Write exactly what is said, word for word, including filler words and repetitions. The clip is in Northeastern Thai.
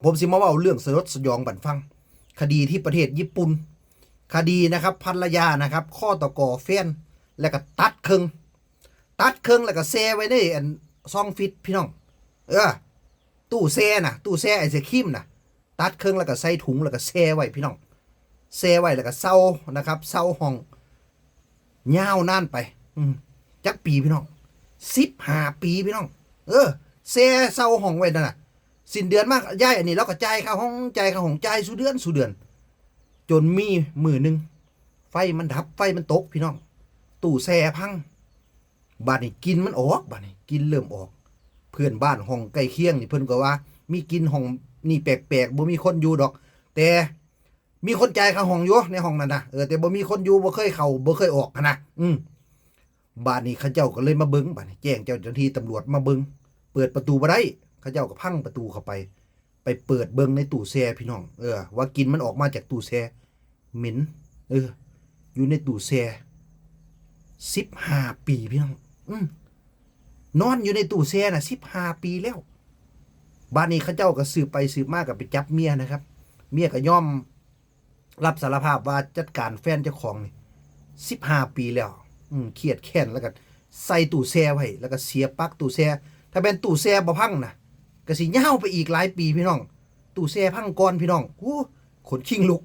ผมสิมาเว้าเรื่องสยดสยองบันฟัง คดีที่ประเทศญี่ปุ่น คดีนะครับ ภรรยานะครับ ข้อต่อกอแฟน แล้วก็ตัดเคิง ตัดเคิงแล้วก็แช่ไว้ในอันซองฟรีซพี่น้อง เออ ตู้แช่น่ะ ตู้แช่ไอศครีมน่ะ ตัดเคิงแล้วก็ใส่ถุงแล้วก็แช่ไว้พี่น้อง แช่ไว้แล้วก็เซานะครับ เซาห้อง ยาวนานไป อืม จักปีพี่น้อง สิบห้าปีพี่น้อง เออ แช่เซาห้องไว้นั่นน่ะ สิ้นเดือนมายายอันนี้เราก็จ่ายค่าห้อง จ่ายค่าห้อง จ่ายสู่เดือนสู่เดือน จนมีมื้อหนึ่ง ไฟมันดับ ไฟมันตกพี่น้อง ตู้แช่พัง บาดนี้กลิ่นมันออก บาดนี้กลิ่นเริ่มออก เพื่อนบ้านห้องใกล้เคียงนี่เพิ่นก็ว่า มีกลิ่นห้องนี่แปลกๆ บ่มีคนอยู่ดอก แต่มีคนจ่ายค่าห้องอยู่ในห้องนั้นนะ เออ แต่บ่มีคนอยู่ บ่เคยเข้า บ่เคยออกหั้นนะ อืม บาดนี้เขาเจ้าก็เลยมาเบิ่ง บาดนี้แจ้งเจ้าหน้าที่ตำรวจมาเบิ่ง เปิดประตูบ่ได้ เขาเจ้าก็พังประตูเข้าไป ไปเปิดเบิ่งในตู้แช่พี่น้อง เออ ว่ากลิ่นมันออกมาจากตู้แช่ เหม็น เออ อยู่ในตู้แช่ สิบห้าปีพี่น้อง อืม นอนอยู่ในตู้แช่น่ะ สิบห้าปีแล้ว บาดนี้เขาเจ้าก็สืบไปสืบมาก็ไปจับเมียนะครับ เมียก็ยอมรับสารภาพว่าจัดการแฟนเจ้าของนี่ สิบห้าปีแล้ว อืม เครียดแค้นแล้วก็ใส่ตู้แช่ไว้ แล้วก็เสียบปลั๊กตู้แช่ ถ้าแม่นตู้แช่บ่พังน่ะ ก็สิยาวไปอีกหลายปีพี่น้อง ตู้แช่พังก่อนพี่น้อง โอ้ ขนคิงลุก